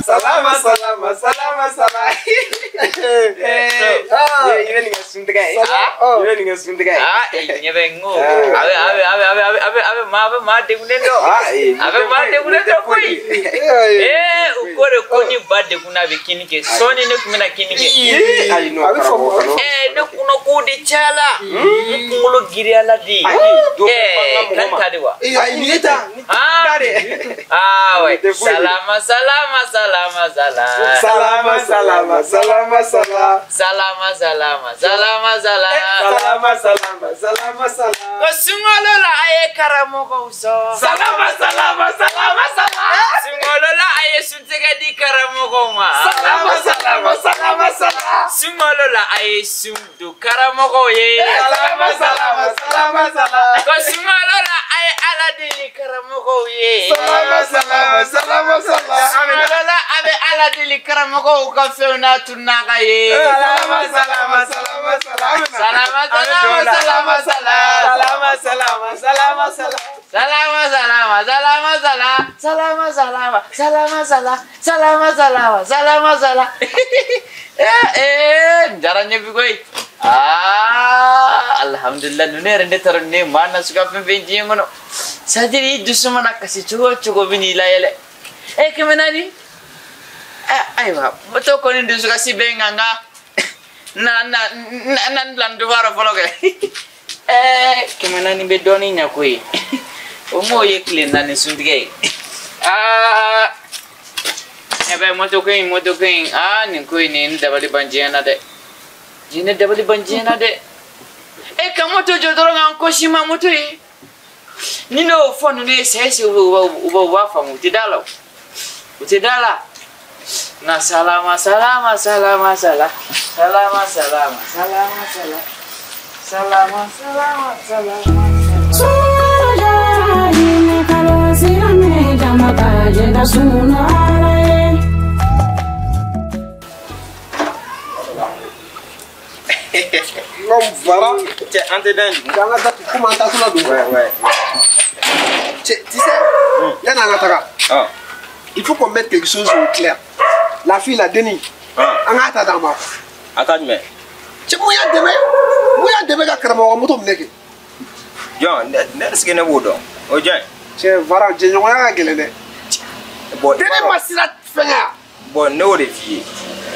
Salama salama salama salama. I bɛ nin kɛ suntigɛ ye. I bɛ nin kɛ suntigɛ ye. Ah, ɲɛ bɛ n ko. A bɛ a bɛ a bɛ a bɛ a bɛ a bɛ maa a bɛ maa degunnen dɔn. A bɛ maa degunnen dɔn koyi. Ee, u ko de ko ni ba degunna a bɛ kini kɛ. Sɔɔni ne tun bɛna kini kɛ. Ayi non, karamɔgɔ. Ee, ne kɔnɔ kow de cayala. N kunkolo giriyala de. Ee, kan ta de wa. Ayi, nin ye ta. Ah, ah ouais. Salama salama salama salama. Salama salama salama salama. Salama salama salama salama. Salama salama salama salama. Ko sunkalo la a ye karamɔgɔw sɔn. Salama salama salama salama. Sunkalo la a ye suntigɛ di karamɔgɔw ma. Salama salama salama salama. Sunkalo la a ye sun don karamɔgɔw ye. Salama salama salama salama. Ko sunkalo la a ye Ala deli karamɔgɔw ye. Salama salama salama salama. Sunkalo la a bɛ Ala deli karamɔgɔw ka fɛnw n'a tununa ka ye. Salama salama salama salama. Salama salama salama salama. Salama salama salama salama. Salama salama salama salama. Salama salama salama salama. Salama salama salama salama. Eh, nin diyara n ye bi koyi. Ah, alhamdulillah, ninnu yɛrɛ ne taara ne maa na suguya fɛn fɛn diɲɛ kɔnɔ. C'est à dire i dusu mana kasi cogo o cogo bɛ n'i layɛlɛ. Eh, 400. Ayiwa, moto kɔni dusukasi bɛ n kan nka na na na n bila n duba fɔlɔ kɛ. Eh, 400 bɛ dɔɔnin ɲɛ koyi. O m'o ye tile 4 suntigɛ ye. Ah, ɲɛ bɛ moto ko in moto ko in. Ah, nin ko in nin dabali ban diɲɛ na dɛ. Nin dabali ban diɲɛ na dɛ. E ka moto jɔ dɔrɔn ka n kɔsi ma moto ye. Ni ne y'o fɔ ninnu ye sɛ u b'a faamu, u tɛ da la o. U tɛ da la. Nka salama salama salama salama. Salama salama salama salama. Salama salama salama. Non, voilà. Cɛ, an tɛ da nin. An ka datugu komi an taatɔla don. Ouais ouais. Cɛ, tu sais, yanni an ka taga. Il faut qu'on mette quelque chose au clair. La fille, la Denis, an k'a ta d'an ma. A ta jumɛn? Cɛ, mun y'a dɛmɛ? Mun y'a dɛmɛ ka karamɔgɔ moto minɛ kɛ? Jɔn, ne est-ce que ne b'o dɔn? O jɔn? Cɛ, Vara, jɛɲɔgɔnya ka gɛlɛn dɛ. Bon, Denis ma sira fɛngɛ yan. Bon, ne y'o de f'i ye.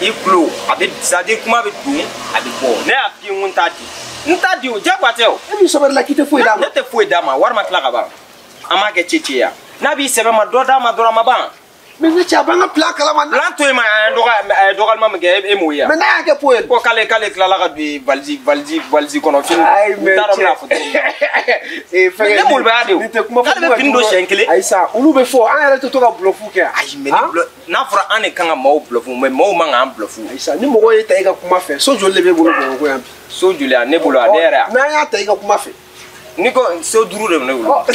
I kulo, a bɛ c'est à dire kuma bɛ don, a bɛ bɔ. Ne y'a f'i ye n ko n t'a di. N t'a di o, diyagoya tɛ o. E b'i sɔbɛ de la k'i tɛ foyi d'a ma. Ne tɛ foyi d'a ma, wari ma tila ka ban. An m'a kɛ cece ya. N'a b'i sɛbɛ ma dɔ d'a ma dɔrɔn a ma ban. Mais ne cɛ, a b'an ka plan kalama. Plan to yen ma, a ye dɔgɔyalima min kɛ, e m'o ye wa? Mais n'a y'a kɛ po ye. Ko k'ale tilala ka don valise kɔnɔ fini. Ayi, mais n t'a dɔn n bɛna fɔ cogo min na. Ee, fɛngɛ. Ne molobaya de o. Nin tɛ kuma fɔ. K'ale bɛ fini don siɲɛ kelen. Ayi sa, olu bɛ fɔ, an yɛrɛ tɛ to ka bluff kɛ. Ayi, mais n'a fɔra an de kan ka maaw bluff, mais maaw man k'an bluff. Ayi sa, ni mɔgɔ y'i ta i ka kuma fɛ, so joli de b'e bolo Bamakɔ yan bi? So joli a ne bolo a ne yɛrɛ a. N'an y'a ta i ka kuma fɛ. Ni ko so 5 de bɛ ne bolo.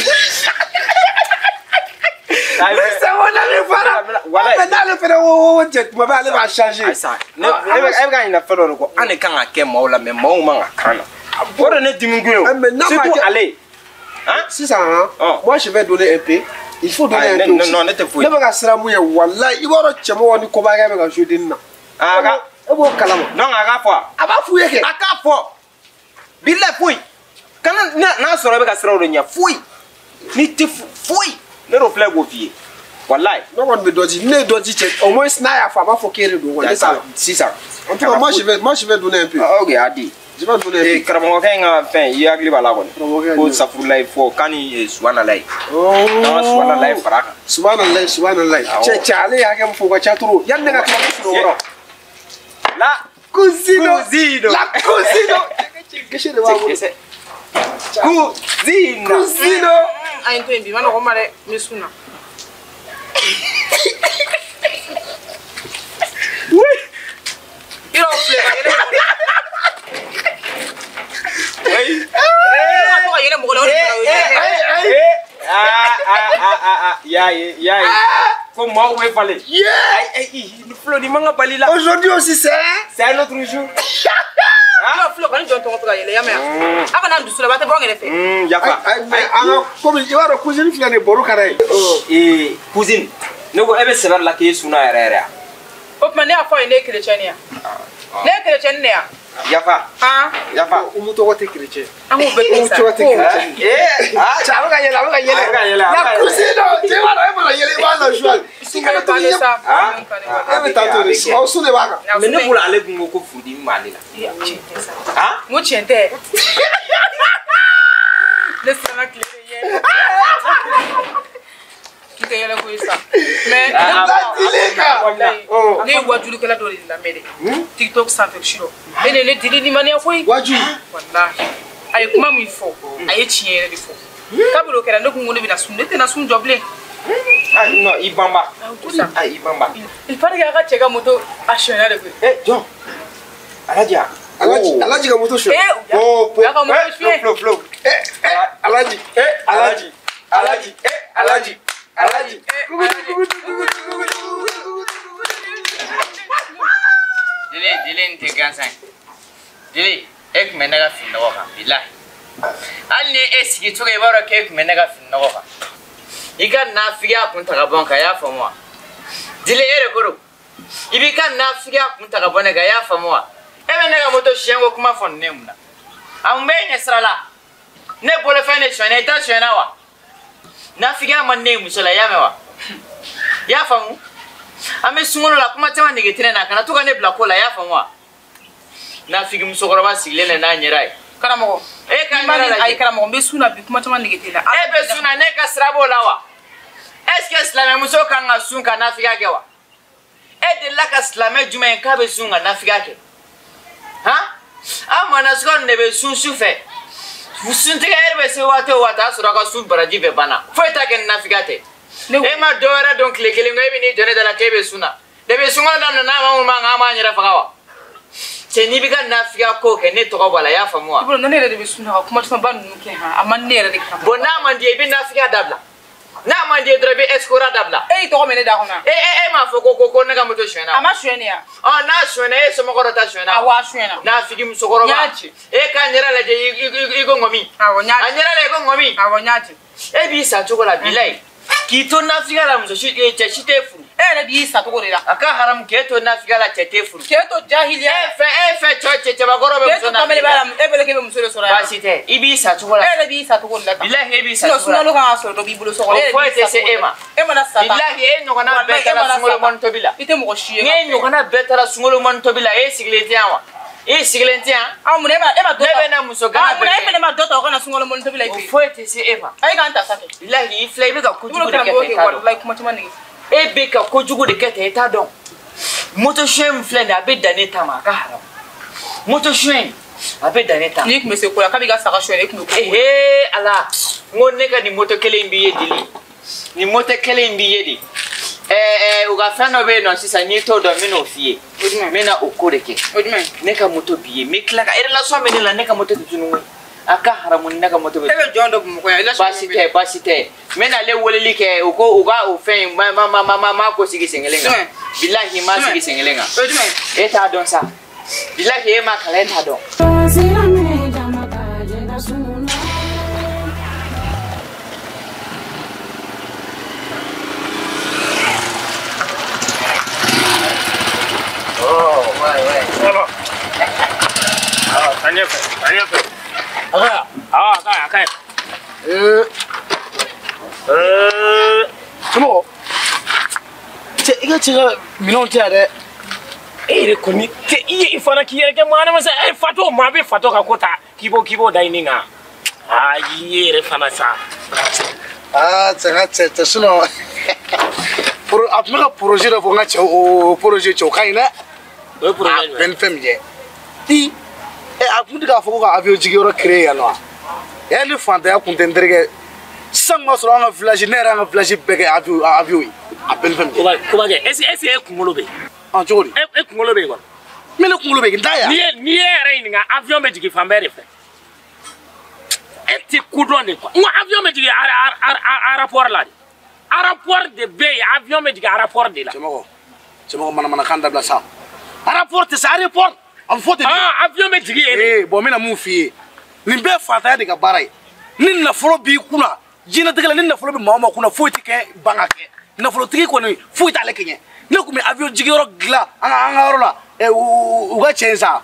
Mais c'est mon ami Fara. Walayi. Mais n'ale fɛnɛ ko cɛ tuma bɛɛ ale b'a changer. Ayi sa, ne e bɛ ka ɲinɛ fɛn dɔ de kɔ, an de kan ka kɛ maaw la, mais maaw man ka k'an na. O de ne dimi kun ye o. Mais n'a ma Surtout kɛ ale. Hein? Sisan, moi je vais donner un peu. Il faut donner un peu aussi. Non, ne tɛ foyi. Ne bɛ ka siran mun ye, walayi, i b'a dɔn cɛmɔgɔ ni kɔbakɛ bɛ ka jouer denni na. A ka. E b'o kalama. Donc a k'a fɔ wa? A b'a f'u ye kɛ. A k'a fɔ. Bilayi foyi. Kana n'a sɔrɔ e bɛ ka siran o de ɲɛ foyi. N'i tɛ foyi. Ne dun filɛ k'o f'i ye. Walayi. Ne kɔni bɛ dɔ di, ne ye dɔ di cɛ, au moins n'a y'a fɔ a b'a fɔ k'e de don wa, ne t'a dɔn. Sisan. En tout cas, moi je vais donner un peu. Ah, ok, a di. Je vais donner un peu. Karamɔgɔkɛ in ka fɛn, i hakili b'a la kɔni. Karamɔgɔkɛ Ko safurulayi fɔ k'a ni subanalayi. K'an ka subanalayi fara a kan. Subanalayi, subanalayi. Awɔ. Cɛ, ale y'a hakɛ min fɔ o ka ca trop. Yanni ne ka tila ko sunɔgɔ. La Cousino. Cousino. La cousino. Gese de b'a bolo. Gese. Cousino. Cousino. A ye n to yen bi, ma nɔgɔn ma dɛ, n bɛ sun na. Yɔrɔ filɛ ka yɛlɛ mɔgɔ la. Oui. Ka to ka yɛlɛ mɔgɔ la, o de fana o ye. Ah, y'a ye, y'a ye. Ko maaw bɛ falen. Yeah. Ayi, Flo, ni man ka bali la. Aujourd'hui aussi c'est. C'est un autre jour. Yɔrɔ filɛ kɔni jɔn tɔgɔ to ka yɛlɛ, y'a mɛn wa? A kana n dusu la, a tɛ bɔ n kɛrɛfɛ. Yafa. Ayi, mais an ka komi i b'a dɔn cousine filɛ nin ye, baro ka d'a ye. Ee, cousine. Ne ko e bɛ sɛbɛn la k'e sunna yɛrɛ yɛrɛ ya. O tuma ne y'a fɔ a ye ne ye chrétien ye. Ne ye chrétien de ya. Yafa. Han. Yafa. Umu tɔgɔ tɛ chrétien. An k'o bɛɛ kɛ Umu sa. tɔgɔ tɛ chrétien. Ee aa Cɛ a bɛ ka yɛlɛ a bɛ ka yɛlɛ. A bɛ ka yɛlɛ, a bɛ La ka yɛlɛ. kurusi dɔ cɛ b'a dɔn e mana yɛlɛ i b'a la joie. I kana to Sunba ɲɛ. sa. E bɛ taa to de. Aw sun de b'a kan. Mais ne bolo ale kun ko ko furudimi b'ale la. Tiɲɛ tɛ sa. Han? N ko tiɲɛ tɛ. Ne siranna tile de ɲɛ. N tɛ yɛlɛ koyi sa. Mais Ladili kan. walayi ne ye wajulikɛla dɔ de lamɛn dɛ. TikTok sanfɛ surɔ. E ne dili limaniya koyi. Waju. Walahi a ye kuma min fɔ a ye tiɲɛ yɛrɛ de fɔ. Kabini o kɛra ne kun ko ne bɛna sun ne tɛna sun jɔ bilen. Ah non i banba. Sa. Ah i banba. Il paraît que a ka cɛ ka moto a sonyɛna de koyi. Eh jɔn. Alaji a. Alaji Alaji ka moto sonyɛ. Eh Po po. u y'a ka moto suɲɛ. Flo flo. Eh eh Alaji. Eh Alaji. Alaji. Eh Alaji. Alaji. Dili dili n tɛ gansan ye. Dili e tun bɛ ne ka fini nɔgɔ kan bilahi. Hali ni e sigi cogo i b'a dɔn k'e tun bɛ ne ka fini nɔgɔ kan. I ka nafigiya kun ta ka bɔ n kan i y'a faamu wa? Dili e de ko don. I b'i ka nafigiya kun ta ka bɔ ne kan i y'a faamu wa? E bɛ ne ka moto siɲɛ ko kuma fɔ nin ne mun na? A mun bɛ e ɲɛ sira la? Ne bolofɛn de sonyɛna i ta sonyɛna wa? Nafigiya man di ne ye muso la i y'a mɛn wa? I y'a faamu? An bɛ sunkalo la kuma caman nege tɛ ne na kana to ka ne bila ko la i y'a faamu wa? Nafigi musokɔrɔba sigilen de n'a ɲɛda ye. Karamɔgɔ. E ka ɲɛda lajɛ. Ayi karamɔgɔ n bɛ sun na bi kuma caman nege tɛ n na. E bɛ sun na ne ka sira b'o la wa? Est ce que silamɛmuso kan ka sun ka nafigiya kɛ wa? E delila ka silamɛ jumɛn ye k'a bɛ sun ka nafigiya kɛ? Han? An manasuka ninnu de bɛ sun su fɛ. Suntigɛ yɛrɛ bɛ se waati o waati a y'a sɔrɔ a ka sun baraji bɛɛ banna. Foyi t'a kɛ ni nafigiya tɛ. E ma dɔ wɛrɛ dɔn tile kelen ko e bɛ n'i jɔ ne da la k'e bɛ sun na. Depuis sunkalo daminɛ n'a ma mun man kan an b'an yɛrɛ faga wa? Cɛ n'i b'i ka nafigiya ko kɛ ne tɔgɔ bɔ a la i y'a faamu wa? I bolo ne yɛrɛ de bɛ sun na ka kuma camanba ninnu kɛ han a man di ne yɛrɛ de karamɔgɔ. Bon n'a man di ye i bɛ nafigiya dabila. N'a man di ye dɔrɔn i bɛ escroc dabila. E y'i tɔgɔ mɛn ne da kɔnɔ. E m'a fɔ ko ne ka moto sonyɛna. A ma sonyɛ ne ya. Ɔ n'a sonyɛna e somɔgɔ dɔ ta sonyɛna. Awɔ a sonyɛna. Nafigi musokɔrɔba. N y'a ci. E ka ɲɛda lajɛ i ko ŋɔmi. Awɔ n y'a ci. A ɲɛda lajɛ i ko ŋɔmi. Awɔ n y'a ci. E b'i sa cogo la bilayi. K'i to nafigiya la muso si cɛ si t'e furu. E yɛrɛ b'i sa cogo de la. A ka haramu k'e to nafigiya la cɛ t'e furu. K'e to jahiliya. E fɛ cɛ cɛbakɔrɔ bɛ muso nafigiya la. E bɛlɛ k'e bɛ muso de sɔrɔ yan. Baasi tɛ i b'i sa cogo la. E yɛrɛ b'i sa cogo de la. Bilahi e b'i sa cogo la. Sinon sunkalo kan ka sɔrɔ dɔ b'i bolo so kɔnɔ. O foyi tɛ se e ma. E mana sa tan. Bilahi e ɲɔgɔnna bɛɛ taara sunkalo mɔni tobi la. I tɛ mɔgɔ si ye. N'e ɲɔgɔnna bɛɛ taara sunkalo mɔni tobi la e sigilen tɛ yan wa? E sigilen tɛ yan. Aw mun e ma dɔ ta. Ne bɛ na muso gana bɛɛ kɛ. Mun e fɛnɛ ma dɔ ta o kana sunkalo mɔni tobi la i fɛ yen. O foyi tɛ se e ma. A ye k'an ta sanfɛ. Bilahi i filɛ i bɛ ka kojugu de kɛ ten i t'a dɔn. Walahi kuma caman nege. E bɛ ka kojugu de kɛ ten i t'a dɔn. Moto suɲɛ min filɛ nin ye a bɛ dan ne ta ma a ka haramu. Moto suɲɛ in a bɛ dan ne ta ma. N'i tun bɛ se ko la k'a b'i ka saga suɲɛ e tun bɛ ko. Ehee Ala n ko ne ka nin moto kelen in b'i ye deli. Nin moto kelen in b'i ye de. U ka fɛn dɔ bɛ yen nɔ sisan n'i t'o dɔn n bɛ n'o f'i ye. N bɛ na o ko de kɛ. O jumɛn? Ne ka moto b'i ye n bɛ tila ka relation bɛ ne la ne ka moto tɛ tunun koyi. A ka haramu ne ka moto bɛ. E bɛ jɔn dɔ Bamakɔ yan. Baasi tɛ n bɛ n'ale weleli kɛ u ko u ka o fɛn in ma ko sigi sen kelen kan. Bilahi ma sigi sen kelen kan. O jumɛn? E t'a dɔn sa. Bilahi e ma kalan e t'a dɔn. Oh, ouais. Ça va. Ah, a ɲɛfɛ. Ah, a ka ɲi. Somɔgɔ. Cɛ i ka cɛ ka minɛnw tɛ yan dɛ. E yɛrɛ kɔni cɛ i ye i fana k'i yɛrɛ kɛ maa ma sa e fatɔ maa bɛ fatɔ ka ko ta k'i b'o da i ni kan. Aa i ye yɛrɛ fana sa. Aa cɛ n ka cɛ sinon a tun bɛ ka projet dɔ fɔ n ka cɛ o projet cɛ o ka ɲi dɛ. O ye projet jumɛn ye? A bɛɛ ni fɛn min kɛ. I a tun tɛ k'a fɔ ko ka avion jigiyɔrɔ créer yan nɔ wa? Ni fantanya kun tɛ n terikɛ sisan kun ka sɔrɔ an ka village ne yɛrɛ y'an ka village bɛɛ kɛ avion ye a bɛɛ ni fɛn min kɛ. Kobakɛ est ce que e kunkolo bɛ yen? Cogo di? E kunkolo bɛ yen kɔni. Ne kunkolo bɛ yen n t'a yan. N'i ye yɛrɛ ɲininka avion bɛ jigin fan bɛɛ de fɛ. E tɛ kodɔn de quoi. N ko avion bɛ jigin aéroport la de. Aéroport de bɛ yen avion bɛ jigin aéroport de la. Cɛmɔgɔ manamanakan dabila sa. Aéroport tɛ sa aéroport. A bɛ fɔ ten de. Avion bɛ jigin yen de. Bon n bɛna mun f'i ye nin bɛɛ fantanya de ka baara ye ni nafolo b'i kunna diɲɛlatigɛ la ni nafolo bɛ maa o maa kunna foyi tɛ kɛ ban ka kɛ Nafolotigi kɔni foyi t'ale kɛɲɛ. Ne tun bɛ avion jigiyɔrɔ dilan an ka yɔrɔ la. U ka cɛ in sa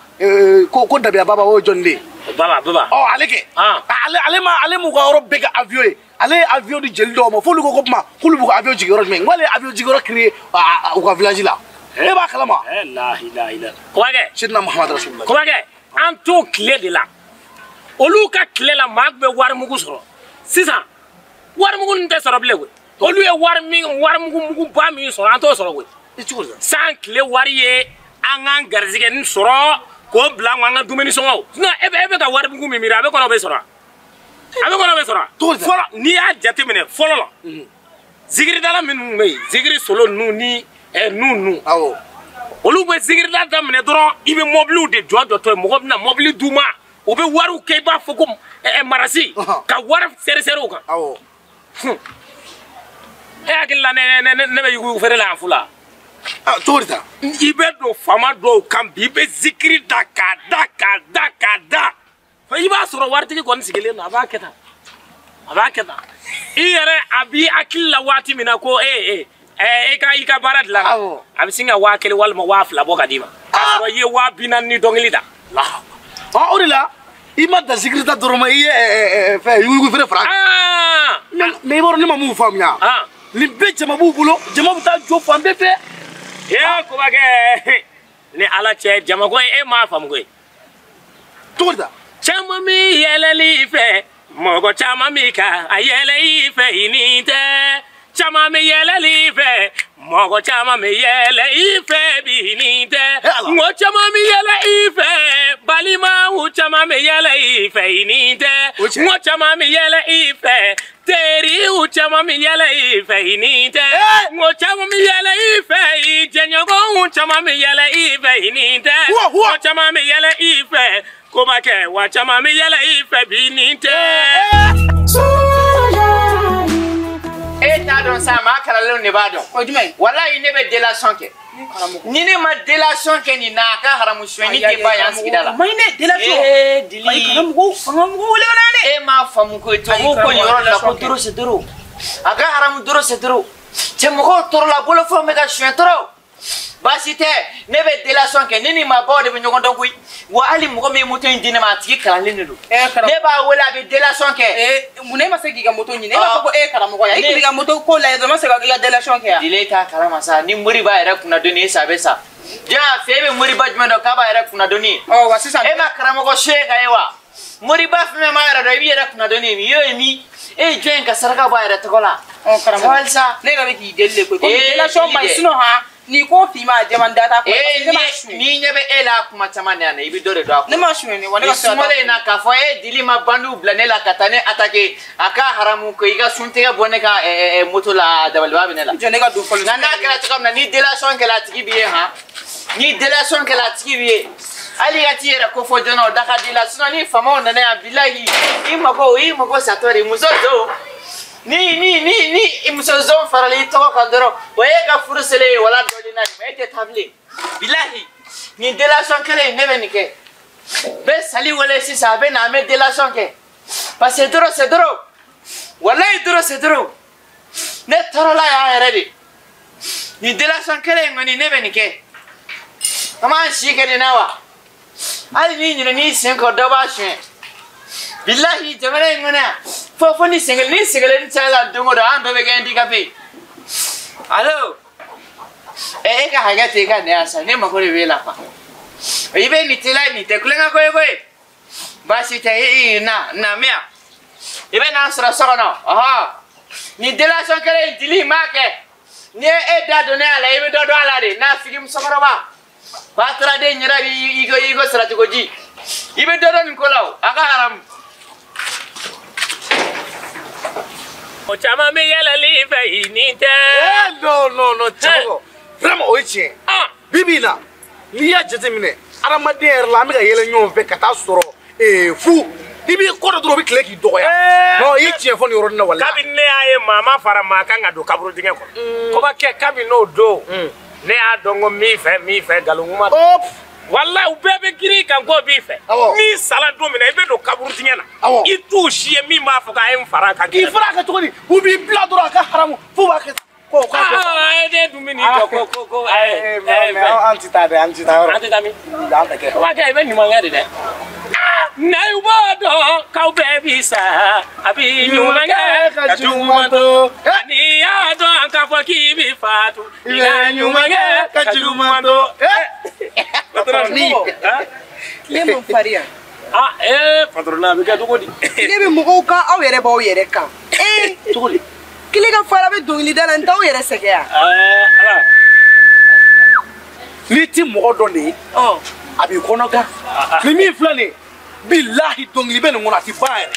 ko Dabiya Baba o ye jɔn de ye? Baba. Ɔ ale kɛ. Ale m'u ka yɔrɔ bɛɛ kɛ avion ye. Ale ye avion di jeli dɔw ma f'olu ko kuma k'olu b'u ka avion jigiyɔrɔ jumɛn? N k'ale ye avion jigiyɔrɔ créer u ka village la. E b'a kalama? La ilaha illa. Kobakɛ. Sidina Muhamadu Rasulullah. Kobakɛ an t'o tile de la. Olu ka tile la maa tun bɛ warimugu sɔrɔ. Sisan warimugu ninnu tɛ sɔrɔ bilen koyi. Olu ye warimugu ba min sɔrɔ an t'o sɔrɔ koyi. San tile wari ye an k'an garizigɛ nin sɔrɔ k'o bila an ka dumuni sɔngɔw. Sinon e bɛ ka warimugu min miiri a bɛ kɔnɔ bɛ sɔrɔ. A bɛ kɔnɔ bɛ sɔrɔ. Fɔlɔ n'i y'a jateminɛ fɔlɔ la. Zikiridala minnu bɛ yen zikiri solo ninnu ni ninnu. Awɔ. Olu bɛ zikirida daminɛ dɔrɔn i bɛ mɔbiliw de jɔ jɔtɔ ye mɔgɔ bɛna mɔbili d'u ma. U bɛ wariw kɛ i b'a fɔ ko marasi ka wari seri seri u kan. Awɔ. E hakili la ne bɛ yuguyugu feere la yan fu la. Cogo di tan? I bɛ don faama dɔw kan bi i bɛ zikiri da k'a da k'a da k'a da. I b'a sɔrɔ waritigi kɔni sigilen don a b'a kɛ tan. A b'a kɛ tan. I yɛrɛ a b'i hakili la waati min na ko e i ka baara dilan. Awɔ. A bɛ sin ka 1000 walima 2000 bɔ ka d'i ma. K'a sɔrɔ i ye 40 ni dɔnkili da. O de la i ma dan zikiri da dɔrɔn ma i ye fɛn yuguyugu feere fara. Mais i b'a dɔn ne ma mun faamuya. Nin bɛɛ jama b'u bolo jama bɛ taa jɔ fan bɛɛ fɛ. Ee Kobakɛ ni Ala cɛ jamako e m'a faamu koyi. Cogo di tan? Caman mi yɛlɛli fɛ mɔgɔ caman mi ka a yɛlɛ i fɛ i ni tɛ. Caman mi yɛlɛli fɛ mɔgɔ caman mi yɛlɛ i fɛ bi ni tɛ. Mɔgɔ caman mi yɛlɛ i fɛ balimaw caman mi yɛlɛ i fɛ i ni tɛ. Mɔgɔ caman mi yɛlɛ i fɛ teriw caman mi yɛlɛ i fɛ i ni tɛ. Mɔgɔ caman mi yɛlɛ i fɛ i jɛɲɔgɔnw caman mi yɛlɛ i fɛ i ni tɛ. Mɔgɔ caman mi yɛlɛ i fɛ Kobakɛ wa caman mi yɛlɛ i fɛ bi ni tɛ. E t'a dɔn sa maa kalanlenw de b'a dɔn. O jumɛn? Walayi ne bɛ délation kɛ. Ni ne ma délation kɛ nin na a ka haramu sonyɛni tɛ ban yan sigida la. Mayi ne délation. Ee Dili. Ayi karamɔgɔ an ka mɔgɔw wele ka na dɛ. E m'a faamu koyi tubabuw ko nin yɔrɔ la ko doro c'est doro. A ka haramu doro c'est doro. Cɛ mɔgɔw tɔɔrɔla bolofɛnw bɛ ka suɲɛ trop. Baasi tɛ ne bɛ délation kɛ ne ni maabaw de bɛ ɲɔgɔn dɔn koyi wa hali mɔgɔ min ye moto in di ne ma a tigi kalanlen de don. Ne b'a wele a bɛ délation kɛ. Mun e ma se k'i ka moto ɲini e b'a fɔ ko e ye karamɔgɔ ye i k'i ka moto ko lajɛ dɔrɔn ma se ka i ka délation kɛ yan. Dile t'a kalama sa ni mori b'a yɛrɛ kunna donni e sa a bɛ sa. Jaa fɛ e bɛ moriba jumɛn dɔn k'a b'a yɛrɛ kunna donni. Ɔ wa sisan. E ma karamɔgɔ so ye ka ye wa. Moriba fɛn fɛn b'a yɛrɛ dɔn i b'i yɛrɛ kunna donni i y'o ye min e ye jɔn ye ka saraka bɔ a yɛrɛ tɔgɔ la. Ɔ karamɔgɔ sabali sa. Ne yɛrɛ bɛ k'i deli de koyi komi délation man ɲi sinon han. Ni ko finman a jɛman da t'a kɔnɔ. N'i ɲɛ bɛ e la kuma caman na yan i bɛ dɔ de dɔn a kɔnɔ. Ne ma suɲɛ ne wa ne ka sira t'a sunkalo in na k'a fɔ e Dili ma bandiw bila ne la ka taa ne attaquer a ka haramu ko i ka suntigɛ bɔ ne ka moto la dabaliba bɛ ne la. Jɔ ne ka don fɔlɔ. Nka n'a kɛra cogoya min na ni délation kɛla a tigi b'i ye han ni délation kɛla a tigi b'i ye hali i ka t'i yɛrɛ ko fɔ joona o da ka di i la sinon ni faamaw nana yan bilahi i mago satɔ de muso dɔw. Ni muso zon farala i tɔgɔ kan dɔrɔn o ye ka furu selen ye wala dɔɔnin na de e tɛ taa bilen bilahi nin délation kelen in ne bɛ nin kɛ bɛ sali wele sisan a bɛ na an bɛ délation kɛ parce que dɔrɔn c'est dɔrɔn walayi dɔrɔn c'est dɔrɔn ne tɔɔrɔla yan yɛrɛ de nin délation kelen in kɔni ne bɛ nin kɛ an b'an si kɛ nin na wa hali n'i ɲinɛ n'i sen kɔ dɔ b'a suɲɛ. Bilahi jamana in kɔnɔ yan fo ni sɛgɛlen cayala don o don an bɛɛ bɛ kɛ handicapé. Allo e ka hakɛ to i ka na yan sa ne mako de b'e la quoi. I bɛ nin teliya nin tɛ kulonkɛ ko ye koyi. Baasi tɛ i na na mi yan. I bɛ n'an sɔrɔ so kɔnɔ ɔhɔn nin délation kelen in Dili m'a kɛ n'i ye e da don ne a la i bɛ dɔ dɔn a la de n'a figi musokɔrɔba. Bataraden yɛrɛ b'i i ko saracogo ji i bɛ dɔ dɔn nin ko la o a ka haramu. O caman bɛ yɛlɛli fɛ i ni tɛ. Non cɛkɔrɔba vraiment o ye tiɲɛ. Bi bi in na n'i y'a jateminɛ adamaden yɛrɛ la an bɛ ka yɛlɛ ɲɔgɔn fɛ ka taa sɔrɔ fu i b'i kɔ dɔ dɔrɔn o bɛ tile k'i dɔgɔya. Non i ye tiɲɛ fɔ nin yɔrɔnin na walahi. Kabini ne y'a ye maa ma fara maa kan ka don kaburu dingɛ kɔnɔ. Kobakɛ kabini n'o don ne y'a dɔn ko min fɛ nkalon kuma. Walayi u bɛɛ bɛ girin kan k'o b'i fɛ. N'i sara don min na i bɛ don kaburu dingɛ na. I t'o si ye min b'a fɔ k'a ye n fara a kan. K'i fara a kan cogo di? U b'i bila dɔrɔn a ka haramu f'u b'a kɛ. Ko ko. Ah, e dumuni jɔ ko ko ko. An ti taa dɛ, an ti taa yɔrɔ. An tɛ taa min? An tɛ kɛ. O b'a kɛ i bɛ ɲuman kɛ de dɛ. N'aw b'a dɔn k'aw bɛɛ bi sa, a bi ɲuman kɛ ka juguman to. N'i y'a dɔn k'a fɔ k'i bi fatu, i ka ɲuman kɛ ka juguman to. Patron. Tile man farin yan. Ah, patron a bɛ kɛ cogo di? Tile bɛ mɔgɔw kan, aw yɛrɛ b'aw yɛrɛ kan. Cogo di? Tile ka farin, a bɛ dɔnkilida la, n t'aw yɛrɛ sɛgɛn yan. Ala. N'i ti mɔgɔ dɔn de ye, a b'i kɔnɔ gan. Ni min filɛ nin ye, bilahi dɔnkili bɛ nin kɔnɔ, a ti ban yɛrɛ.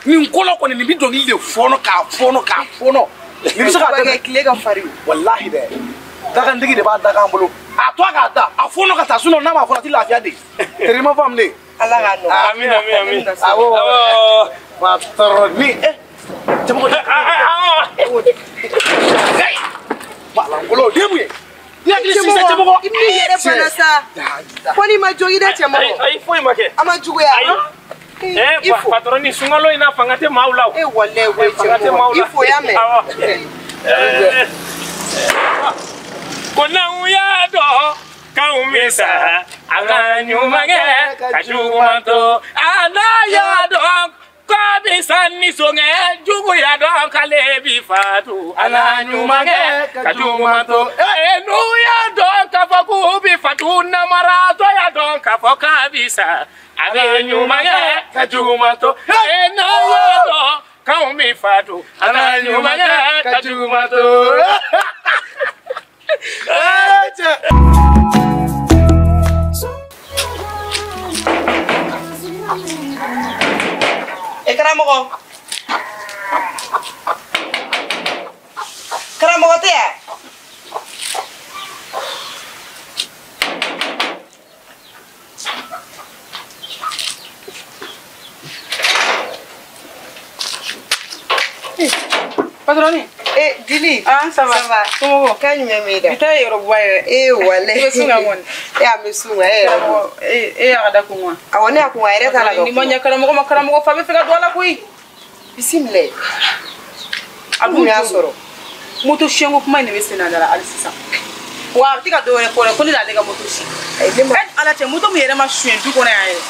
Nin kɔnɔ kɔni, nin bɛ dɔnkili de fɔɔnɔ k'a fɔɔnɔ k'a fɔɔnɔ. Nin bɛ se k'a dɛmɛ. Tile ka farin o. Walahi dɛ. Dakantigi de b'a da k'an bolo. A to a k'a da, a fɔɔnɔ ka taa, sinon n'a ma fɔɔnɔ a ti lafiya de. Terima faamu de. Ala k'a nɔgɔya. Amin, amin, amin. Awɔ. Patron ni cɛmɔgɔ. Balangolo den mun ye? I hakili sigi sa cɛmɔgɔ. I b'i yɛrɛ bana sa. Ko n'i ma jogi dɛ cɛmɔgɔ. Ayi, foyi ma kɛ. A ma juguya. Ayi. Patron ni sunkalo in na fanga tɛ maaw la o. Walayi koyi cɛmɔgɔ. I fo y'a mɛn. Awɔ. Ko n'anw y'a dɔn k'anw bɛ sa, an ka ɲuman kɛ ka juguman to. A n'a y'a dɔn k'a bɛ sa ni sɔngɛ, juguya dɔn k'ale bi fatu. An ka ɲuman kɛ ka juguman to. N'u y'a dɔn k'a fɔ k'u bi fatu, namaratɔ y'a dɔn k'a fɔ k'a bi sa. A bɛ ɲuman kɛ ka juguman to. N'aw y'a dɔn k'anw bi fatu, an ka ɲuman kɛ ka juguman to. Karamɔgɔ. Karamɔgɔ tɛ yan? Patron. Dili. Ah, ça va. Ça va. Comment? Kan jumɛn b'i da? Bi ta ye yɔrɔbuwa yɛrɛ. Walayi. I bɛ sun ka kɔni. A bɛ sun ka, e yɛrɛ ko. E y'a ka da kun wa? Awɔ, ne y'a kun, a yɛrɛ t'a la ka Ni ma ɲɛ karamɔgɔ ma, karamɔgɔ fa bɛ fɛ ka don a la koyi. Bisimila. A Mun y'a sɔrɔ? Moto siyɛnko kuma in de bɛ sen na da la hali sisan. Wa a bɛ ka dɔ wɛrɛ kɔ dɛ, ko ne d'ale ka moto si. Ne ma. Ala cɛ, moto min yɛrɛ ma suɲɛ du kɔnɔ yan yɛrɛ.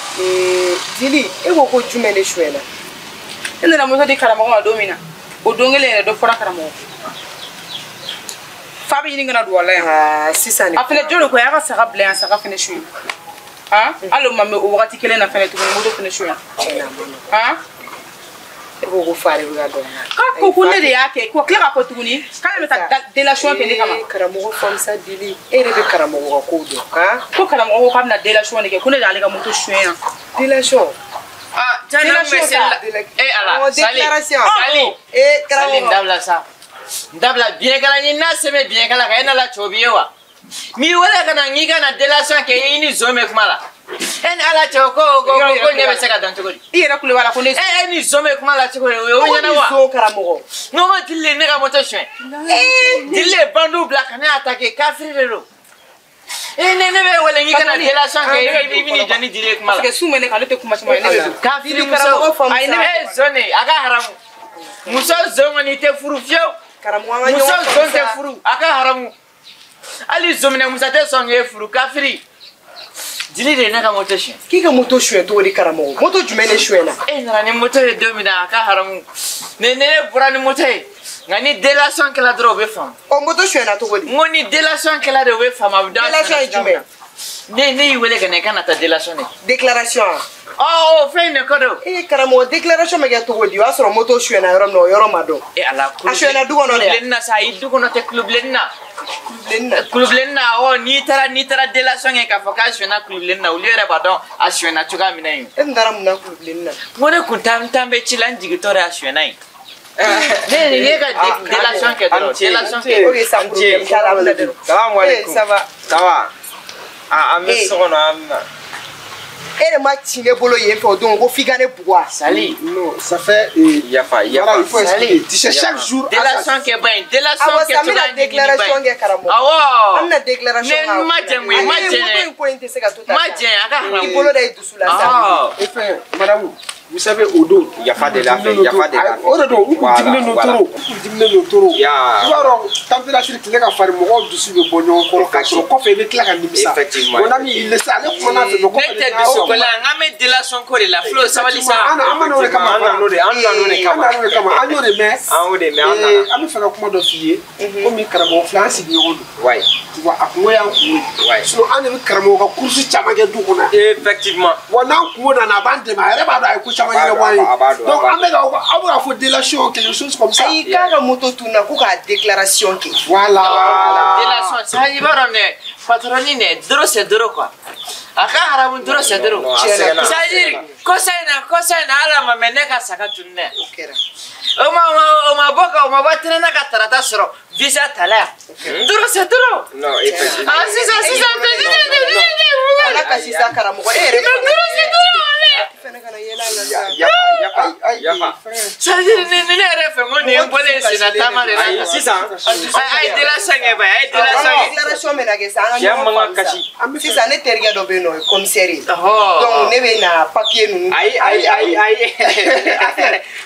Dili, e ko ko jumɛn de suɲɛna? Ne nana moto di karamɔgɔ ma don min na, o don kelen yɛrɛ dɔ fɔra karamɔgɔ. Fa bɛ ɲini ka na don a la yan. Sisan de. A fɛnɛ jɔn de ko a y'a ka saga bila yan, saga fɛnɛ suɲɛ. Hali o ma mɛn o wagati kelen na fɛnɛ tuguni, moto fɛnɛ suɲɛ. Tiɲɛna, a ma nɔgɔn. E ko ko fa de bɛ ka don a la. K'a ko ko ne de y'a kɛ, ko tila k'a fɔ tuguni k'ale bɛ taa délation kɛ ne kama. Karamɔgɔ famusa Dili, e yɛrɛ bɛ karamɔgɔ ka kow dɔn. Ko karamɔgɔ ko k'a bɛna délation de kɛ, ko ne de y'ale ka moto suɲɛ yan. Délation. Ah, délation ta. Ala, Sali. Sali. Karamɔgɔ. Sali, n dabila sa. N dabila biɲɛkala ni n'a sɛbɛn biɲɛkala kan, e nana cobi ye wa? N'i wele ka na n k'i ka na délation kɛ, i ni zon bɛ kuma la. E ni Ala cɛ, ko ko ko ɲɛ bɛ se ka dɔn cogo di? I yɛrɛ kulo b'a la ko ne. E ni zon bɛ kuma la cogo di? O ye ɲɛna wa? Zon karamɔgɔ. N ko Dili ne ka moto suɲɛ. Dili ye bandiw bila ka ne attaquer, kafiri de don. Ne bɛ wele n k'i ka na délation kɛ, i bɛ n'i jɔ ni Dili ye kuma la. Parce que su bɛ ne kan, ne tɛ kuma caman ye, ne bɛ don. Kafiri muso. Ayi, ne bɛ zon de, a ka haramu. Muso zon kɔni tɛ furu fiyewu. Karamɔgɔ an ka ɲɔgɔn Muso zon tɛ furu, a ka haramu. Hali zominɛ musa tɛ sɔn k'e furu, kafiri. Dili de ye ne ka moto suɲɛ. K'i ka moto suɲɛ cogo di karamɔgɔ? Moto jumɛn de suɲɛna? E nana ni moto ye don min na, a ka haramu. Ne bɔra ni moto ye. Nka ni délation kɛla dɔrɔn o bɛ faamu. Ɔ, moto suɲɛna cogo di? N ko ni délation kɛla de o bɛ faamu, a bɛ dɔn. Délation ye jumɛn? Ne y'i wele ka na i ka na taa délation de. Déclaration. Ɔ, o fɛn in de ko don. Karamɔgɔ, déclaration bɛ kɛ cogo di? O y'a sɔrɔ moto suɲɛna yɔrɔ min na, o yɔrɔ ma dɔn. Ala, A suɲɛna du kɔnɔ de wa? Kulubilenni na sa, ayi, du kɔnɔ tɛ, kulubilenni na. Kulubilenni na. Kulubilenni na, ɔ, n'i taara délation kɛ k'a fɔ k'a suɲɛna kulubilenni na, olu yɛrɛ b'a dɔn a suɲɛna cogoya min na yen. E tun taara mun na kulubilenni na? N ko ne kun t'an bɛ ci la, n jigintɔ de a suɲɛna yen. Ne ye ka délation kɛ dɔrɔn, délation kɛ. Ok, ça problème t'a la, an bɛna dɔrɔn. Salamu alaikum. Ça va. Ça va. Ah, an bɛ so kɔnɔ, an bɛ na. E de ma ci ne bolo yen fɛ o don ko f'i ka ne bugɔ. Sali. Non, ça fait. Yafa, yafa. Voilà, il faut expliquer. Tu sais, chaque jour. Délation kɛ ba in, délation Awɔ, kɛ sa, n bɛna cogoya ɲini ba déclaration in. kɛ karamɔgɔ. Awɔ. An bɛna déclaration Ne kɛ. ma jɛn koyi, ma Ale jɛn moto dɛ. in ko in tɛ se ka to tan. Ma jɛn, a ka haramu. I bolo da i dusu la sa. Awɔ. E fɛn, madame. Vous savez o don. Yafa de la fɛ, yafa de la fɛ. O de don, u kun diminen don trop, u kun diminen don trop. I b'a dɔn température tile ka farin mɔgɔw dusu bɛ bɔ ɲɔgɔn kɔrɔ k'a sɔrɔ kɔfɛ i bɛ tila ka nimisa. Effectivement. Mon ami, il laisse ale kumana fɛ mais kɔfɛ. Ne tɛ dusu ko la, n k'an bɛ délation ko de la. Flo sabali sa. An ma n'o de kama. An nana o de, an nana o de kama. An nana o de kama, an y'o de mɛn. An y'o de mɛn, an nana. An bɛ fɛ ka kuma dɔ f'i ye. Komi karamɔgɔ filɛ an sigiɲɔgɔn don. Ouais. Tu vois, a kungo y'an kungo ye. Ouais. Sinon an de bɛ karamɔgɔ ka course caman kɛ du kɔnɔ. Effectivement. Wa n'an kungo nana a b'an dɛmɛ, a yɛrɛ b'a dɔn a ye ko caman ɲɛnabɔ an ye. Donc an bɛ ka aw bɛ ka fɔ délation quelque chose comme ça. Ayi k'a ka moto tunna ko k'a déclaration kɛ. Voilà. Délation, ça i b'a dɔn dɛ, patron dɛ, doro c'est doro quoi. A ka haramu doro c'est doro. C'est-à-dire kɔsa in na ala ma mɛn ne ka saga tunu dɛ. O kɛra. O ma bɔ ka o ma bɔ tɛnɛ ka tarata sɔrɔ visa tala yan. Doro c'est doro. Non, effectivement. Ah sisan sisan. Ala ka sisan karamɔgɔ e yɛrɛ. Doro c'est doro. Fɛnɛ kana yɛlɛ a la sa. Yafa. C'est-à-dire ni ne yɛrɛ fɛ n ko nin ye n bɔlen senna taama de la. Ayi sisan. A ye délation kɛ ba, a ye délation kɛ. Déclaration bɛna kɛ sa an ka ɲɔgɔn faamu sa. Sisan ne terikɛ dɔ bɛ yen nɔ o ye commissaire ye. Donc ne bɛ na papier ninnu. Ayi.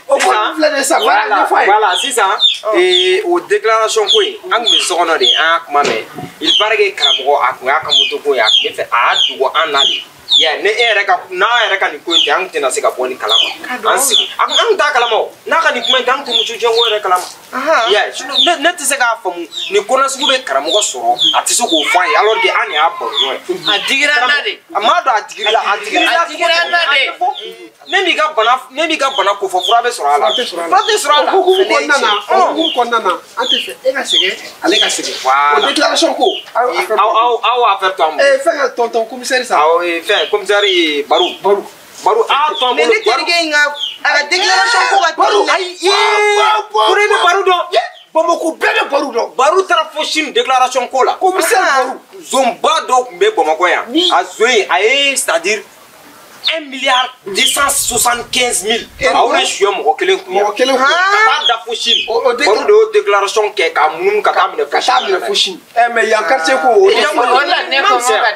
O ko filɛ nin ye sa, voilà sisan o déclaration ko in an tun bɛ so kɔnɔ de an y'a kuma mɛn. Il paraît que karamɔgɔ a tun y'a ka moto ko ye a tun bɛ fɛ a y'a dogo an na de. Ne e yɛrɛ ka n'a yɛrɛ ka nin ko in tɛ an tɛna se ka bɔ nin kalama. An sigi an tun t'a kalama o n'a ka nin kuma in tɛ an tun muso jɛnko yɛrɛ kalama. Ne tɛ se k'a faamu nin ko nasugu bɛ karamɔgɔ sɔrɔ a tɛ se k'o fɔ an ye alors que an de y'a baro ɲɔgɔn ye. A digira n na de. A m'a dɔn a digir'i la a digira n na de. Ne m'i ka bana ko fɔ fura bɛ sɔrɔ a la. Fura tɛ sɔrɔ a la. O hukumu kɔnɔna na o hukumu kɔnɔna na an tɛ fɛ e ka sɛgɛn ale ka sɛgɛn. O déclaration ko. Aw affaire to an bolo. Fɛn ka tonton commissaire sa. Awɔ fɛn commissaire Baru. Baru a tɔn bolo. Mais ne terikɛ in ka a ka déclaration ko ka Baru ayi kore bɛ Baru dɔn. Bamakɔ bɛɛ bɛ Baru dɔn. Baru taara fo Chine déclaration ko la. Commissaire Baru. Zonba dɔw tun bɛ Bamakɔ yan. A zon in a ye c'est à dire 1 275 000. A y'o de suɲɛ mɔgɔ kelen kun. Mɔgɔ kelen kun. Ka taa da fo Chine. Baru de y'o déclaration kɛ k'a munumunu ka taa minɛ fo Chine. Ka taa minɛ fo Chine. Mais yan quartier ko o. O la ne ko n ko ka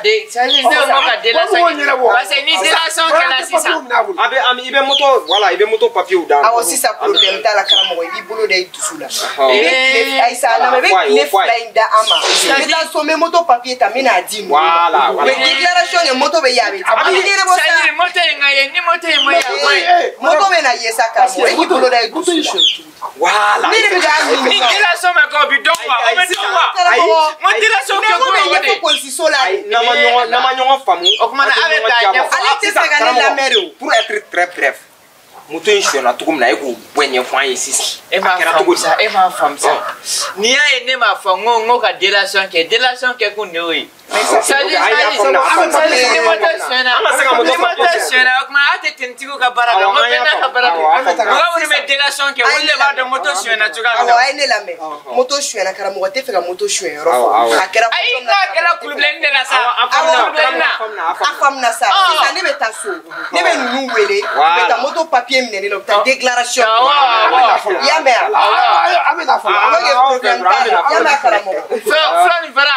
délation kɛ. Parce que ni délation kɛra sisan. A bɛ i bɛ moto voilà i bɛ moto papier d'a ma. Awɔ sisan problème t'a la karamɔgɔ i b'i bolo da i dusu la. I bɛ tile ayi sa a lamɛn i bɛ tile 2 in da an ma. N bɛ taa so n bɛ moto papier ta n bɛ n'a di ninnu ma. Voilà. U bɛ déclaration kɛ moto bɛ ye a bɛ a bɛ ɲɛnabɔ sa. Moto in ka ye ni moto in ma ye a ma ɲi. Moto bɛ na ye sa karamɔgɔ e k'i bolo da i dusu la. Voilà. Ne de bɛ k'a ɲininka. Ni délation ma kɛ o bɛ dɔn wa o bɛ dɔn wa. Karamɔgɔ N ko délation kɛ mais ko kun bɛ ye o de ɲɛfɔ ye. polisiso la. Ayi n'an ma ɲɔgɔn faamu. O kumana a bɛ taa ɲɛfɔ. Ale tɛ fɛ ka ne lamɛn de o. Pour être très bref, moto in sonyɛna cogo min na e k'o bɛɛ ɲɛfɔ an ye sisan. E m'a faamu sa e m'a faamu sa. N'i y'a ye ne m'a fɔ n ko ka délation kɛ délation kɛ kun de y'o ye. C'est-à-dire ni moto sonyɛna ni moto sonyɛna o kuma a tɛ tenitigiw ka baara dɔn n ko bɛɛ n'a ka baara don. Mɔgɔ minnu bɛ délation kɛ olu de b'a dɔn moto sonyɛna cogoya min na. Awɔ a ye ne lamɛn moto sonyɛna karamɔgɔ tɛ fɛ ka moto sonyɛ yɔrɔ fɔ. A kɛra Ayi n'a kɛra kulubilenni de la sa. Kulubilenni na. A faamuna sa sisan ne bɛ taa so ne bɛ ninnu wele u bɛ taa moto papier minɛ ne la u bɛ taa déclaration kɛ. I y'a mɛn wa? An bɛ na fɔlɔ. Ok problème t'a la i y'a mɛn karamɔgɔ. Fula ni fara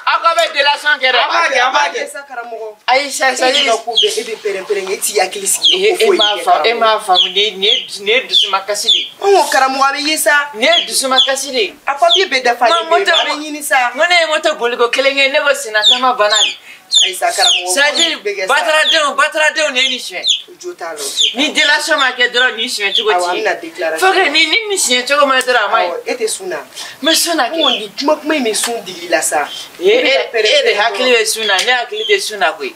aw ka bɛ délation kɛ dɛ. An b'a kɛ. Sa karamɔgɔ. Ayi sa E ka ko bɛɛ e bɛ pɛrɛn-pɛrɛn e t'i hakili sigi ko foyi kɛ E m'a faamu nin ye dusumakasi de ye. N ko karamɔgɔ a bɛ ye sa. Nin ye dusumakasi de ye. A papier bɛɛ dafalen bɛ yen a bɛ ɲini sa. N ko ne ye moto boliko kelen kɛ ne ko senna taama banna de. Ayi sa karamɔgɔ. C'est-à-dire bataradenw de ye nin suɲɛ. Jo t'a la. Ni délation ma kɛ dɔrɔn nin suɲɛ cogo Awɔ ti. an bɛna déclaration. Faut que ni nin suɲɛ cogo ma dɔrɔn a ma ɲi. Awɔ e tɛ sun na. N bɛ sun na N ko nin kuma in bɛ sun digi la sa. E de hakili bɛ sun na ne hakili tɛ sun na koyi.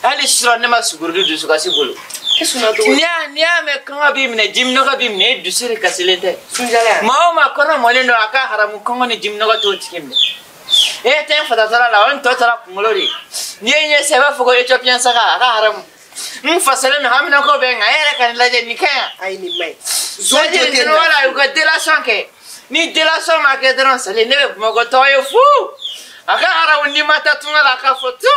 Hali sɔrɔ ne ma sugorodi dusukasi bolo. E sunna cogo di? N'i y'a mɛn kɔngɔ b'i minɛ jiminɔgɔ b'i minɛ e dusu de kasilen tɛ. Sunjala. Maa o maa kɔnɔ mɔlen don a ka haramu kɔngɔ ni jiminɔgɔ t'o tigi minɛ. E tɛ n fatatɔla la o n tɔ taara kunkolo de. N'i ye ɲɛ sisan i b'a fɔ ko Éthiopien saga a ka haramu. N fasalen don haminako bɛ n kan e yɛrɛ ka nin lajɛ nin ka ɲi. Ayi nin ma ɲi. Zon jo tɛ nin wala u ka délation kɛ. Ni délation ma kɛ dɔrɔn sali ne bɛ Bamakɔ tɔgɔ ye fu. A ka haramu n'i ma taa tunga la a ka fɔ tu.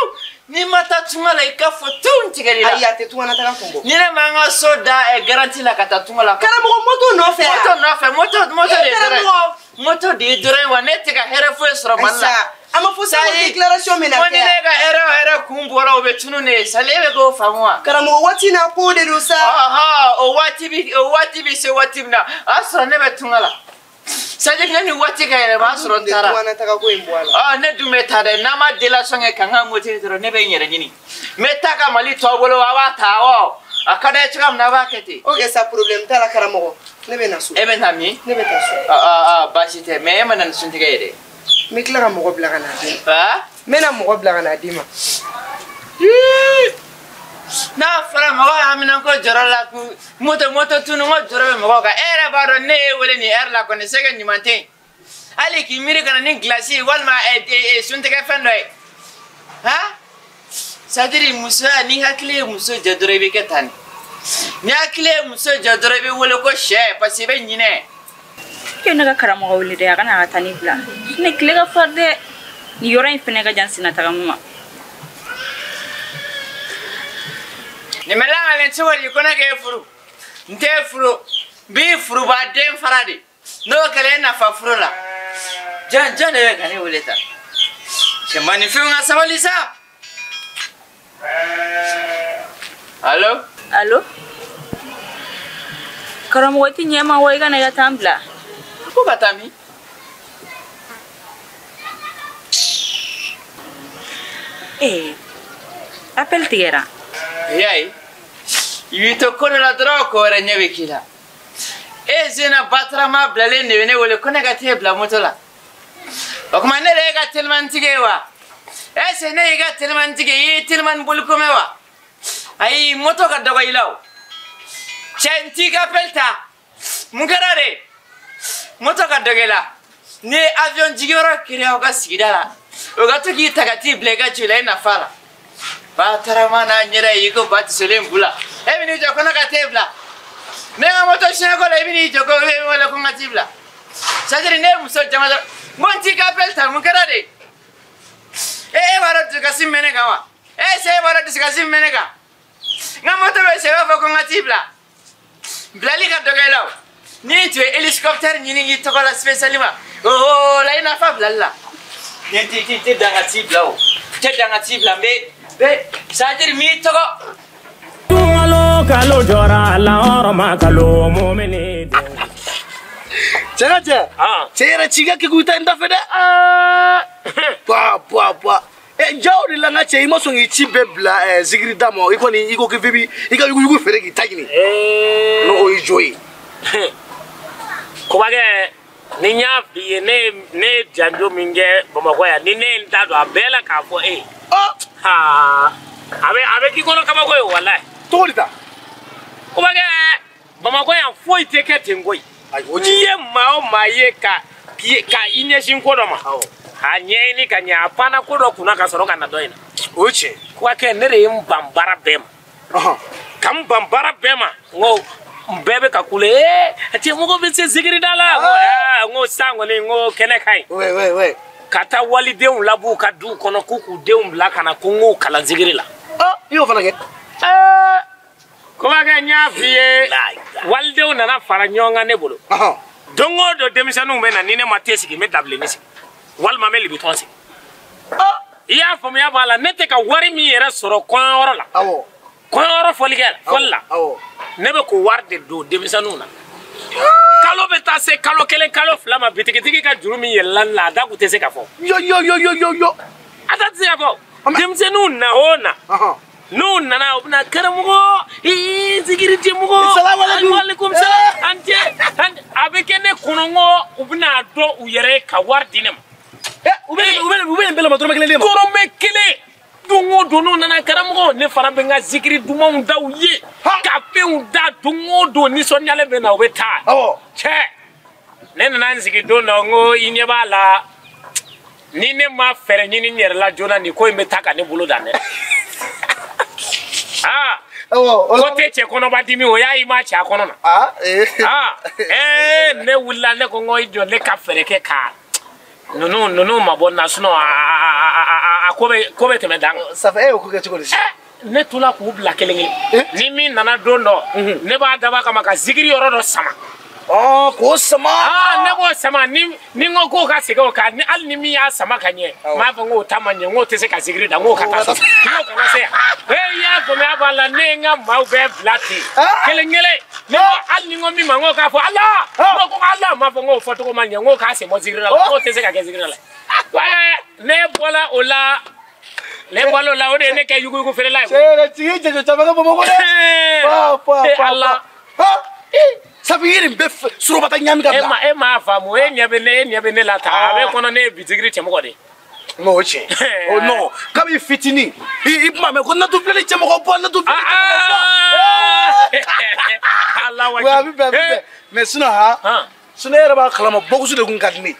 N'i ma taa tunga la i ka fɔ tu n tigɛli la. Ayi a tɛ tunga na taga kun bɔ. Ni ne ma n ka so da garantie la ka taa tunga la. Karamɔgɔ moto nɔfɛ. Moto nɔfɛ moto de ye dɔrɔn ye. Moto de ye dɔrɔn ye wa ne tɛ ka hɛrɛ foyi sɔrɔ Mali la. A ma fɔ sa ko déclaration bɛ na kɛ. Ko ni ne ka hɛrɛ o hɛrɛ kun bɔ. bɔra o bɛ tunun de sale e bɛ k'o faamu wa. Karamɔgɔ waati n'a ko de don sa. O waati bɛ se waati min na o y'a sɔrɔ ne bɛ tunga la. C'est-à-dire que ne ni waati ka yɛlɛma o y'a sɔrɔ n taara. Tunga taga ko in bɔ a la. Ne dun bɛ taa dɛ n'an ma délation kɛ ka n ka moteri dɔrɔn ne bɛ n yɛrɛ ɲini. N bɛ taa ka Mali tɔ bolo a b'a ta awɔ. A ka d'a ye cogoya min na a b'a kɛ ten. Ok sa problème t'a la karamɔgɔ. Ne bɛ na so. E bɛ na min? Ne bɛ taa so. Baasi tɛ mais e ma na ni suntigɛ ye dɛ. N bɛ tila ka mɔgɔ bila ka na d'i ma. N bɛ na mɔgɔ bila ka na d'i ma. N'a fɔra mɔgɔ y'a minɛ ko jɔrɔ la ko moto tunu ko jɔrɔ bɛ mɔgɔw kan e yɛrɛ b'a dɔn ne ye wele nin heure la kɔni se ka ɲuman tɛ yen. Hali k'i miiri ka na ni glace walima suntigɛ fɛn dɔ ye. Han? C'est-à-dire musoya ni hakili ye muso jɛ dɔrɔn i bɛ kɛ tan de. Ni hakili ye muso jɛ dɔrɔn i bɛ wele ko sɛ parce que i bɛ ɲinɛ. Ke ne ka karamɔgɔ wele dɛ a kana ka taa ni bila. Ne tile ka fari dɛ. Nin yɔrɔ in fɛnɛ ka jan senna tagama ma. Nin bɛ lakalen cogo di ko ne k'e furu? N t'e furu. N b'i furuba den fara de. N'o kɛra e nafa furu la. Jɔn de bɛ ka ne wele tan? Cɛmaninfinw ka sabali sa. Allo? Allo? Karamɔgɔ i tɛ ɲɛ ma wa i ka na i ka taa n bila. Ko ka taa min? Appel tigɛra. I y'a ye i b'i to ko dɔ la dɔrɔn ko wɛrɛ ɲɛ bɛ k'i la. E Zena Batarama bilalen de bɛ ne wele ko ne ka t'e bila moto la. O tuma ne de ye ka telimantigi ye wa? Est-ce que ne y'i ka telimantigi ye i ye telimani boli ko mɛn wa? Ayi moto ka dɔgɔ i la o. Cɛ n t'i ka appel ta. Mun kɛra de? Moto ka dɔgɔ i la. N'i ye avion jigiyɔrɔ créer aw ka sigida la, o ka to k'i ta ka t'i bila i ka ci la i nafa la. Batarama n'a ɲɛda ye i ko ba tisolen bu la. E bɛ n'i jɔ ko ne ka t'e bila. Ne ka moto siɲɛko la i bɛ n'i jɔ ko e bɛ wele ko n ka t'i bila. C'est-à-dire ne ye muso jama dɔrɔn n ko n t'i ka appel ta mun kɛra de? E b'a dɔn dusukasi min bɛ ne kan wa? E se e b'a dɔn dusukasi min bɛ ne kan? N ka moto bɛ se i b'a fɔ ko n ka t'i bila. Bilali ka dɔgɔ i la o. N'i tun ye hélicoptère ɲini i tɔgɔ la spécialement o la i nafa bilali la. Ne tɛ dan ka t'i bila o. Tɛ dan ka t'i bila n bɛ c'est-à-dire m'i tɔgɔ. Kalo kalo jɔra la hɔrɔn ma kalo mɔmini. Cɛ ka cɛ. Cɛ yɛrɛ ci ka kɛ k'i ta in da fɛ dɛ. Ba. Jaw de la n ka cɛ i ma sɔn k'i ci bɛɛ bila zikiri da ma i kɔni i ko k'i bɛ i ka yuguyugu feere k'i ta ɲini. N'o o y'i jo ye. Kobakɛ ni n y'a f'i ye ne ye janjo min kɛ Bamakɔ yan ni ne ye n ta don a bɛɛ la k'a fɔ e ye. A bɛ k'i kɔnɔ kabako ye walayi. Cogo di ta? Kobakɛ Bamakɔ yan foyi tɛ kɛ ten koyi. N'i ye maa o maa ye ka i ɲɛsin ko dɔ ma. A ɲɛɲini ka ɲɛ a panna ko dɔ kunna ka sɔrɔ ka na dɔ in na. O ye tiɲɛ. Kobakɛ ne de ye n ban baara bɛɛ ma. Ka n ban baara bɛɛ ma n ko n bɛɛ bɛ ka kule cɛ mɔgɔ bɛ se zikirida la. N ko sisan kɔni n ko kɛnɛ ka ɲi. Ka taa walidenw lab'u ka duw kɔnɔ k'u k'u denw bila ka na ko n k'o kalan zikiri la. I y'o fana kɛ. Kobakɛ n y'a f'i ye walidenw nana fara ɲɔgɔn kan ne bolo. Don o don denmisɛnninw bɛ na ni ne ma te sigi n bɛ dabilenni sigi walima n bɛ libitɔn sigi. I y'a faamuya b'a la ne tɛ ka wari min yɛrɛ sɔrɔ kɔɲɔyɔrɔ la. Kɔɲɔyɔrɔ fɔli la. Ne bɛ k'o wari de don denmisɛnninw na. Kalo bɛ taa se kalo kelen kalo fila ma bitigitigi ka juru min yɛlɛla la a da kun tɛ se ka fɔ. Yo. A da tɛ se ka fɔ. Denmisɛnninw na o na. N'u nana u bɛna karamɔgɔ zikiri mɔgɔ. Salamaleykum salam an cɛ a bɛ kɛ ne kɔnɔ n ko u bɛna dɔn u yɛrɛ ye ka wari di ne ma. U bɛ nin bɛɛ la ma dɔrɔmɛ kelen d'e ma. Dɔrɔmɛ kelen. Don o don n'u nana karamɔgɔ ne fana bɛ n ka zikiri dumanw da u ye ka fɛnw da don o don nisɔndiyalen bɛ na u bɛ taa. Cɛ ne nana n sigi don dɔ n ko i ɲɛ b'a la ni ne ma fɛɛrɛ ɲini n yɛrɛ la joona nin ko in bɛ taa ka ne bolo dan dɛ. Ko tɛ cɛ kɔnɔba dimi o y'a ye i ma cɛ a kɔnɔ na. Ne wulila ne ko n ko i jɔ ne ka fɛɛrɛ kɛ ka ninnu ma bɔ n na sinon a ko bɛ tɛmɛ dan kan. Safa e y'o ko kɛ cogo di? Ne tola k'u bila kelen kelen. Ni min nana don dɔ ne b'a dab'a kama ka zikiri yɔrɔ dɔ sama. K'o sama. Ne b'o sama ni n ko k'o ka segin o kan ni hali ni min y'a sama ka ɲɛ n b'a fɔ n k'o ta ma ɲɛ n k'o tɛ se ka zikiri da n k'o ka taa so n k'o kana se yan. I y'a faamuya b'a la ne ye n ka maaw bɛɛ bila ten kelen kelen ne ko hali ni n ko min ma n k'o k'a fɔ Ala n ko Ala n b'a fɔ n k'o fɔcogo ma ɲɛ n k'o k'a sen bɔ zikiri la n k'o tɛ se ka kɛ zikiri la. Ne bɔla o la. Ne bɔla o la o de ye ne kɛ yuguyugu feerela ye. Cɛ tigi jɛjɔ caman kɛ Bamakɔ dɛ. Ala. Sabu i ye nin bɛɛ surabata ɲami ka bila. E m'a faamu e ɲɛ bɛ ne la tan a bɛ kɔnɔ ne ye bitigiri cɛmɔgɔ de ye. Non o tiɲɛ. O non kabi fitinin i kuma mɛn ko natu filɛ ni cɛmɔgɔ bɔ natu filɛ ni cɛmɔgɔ bɔ. Ala wa. A bɛ bɛn a bɛ bɛn mais sinon ha. Sinon e yɛrɛ b'a kalama bɔkusu de kun ka di ne ye.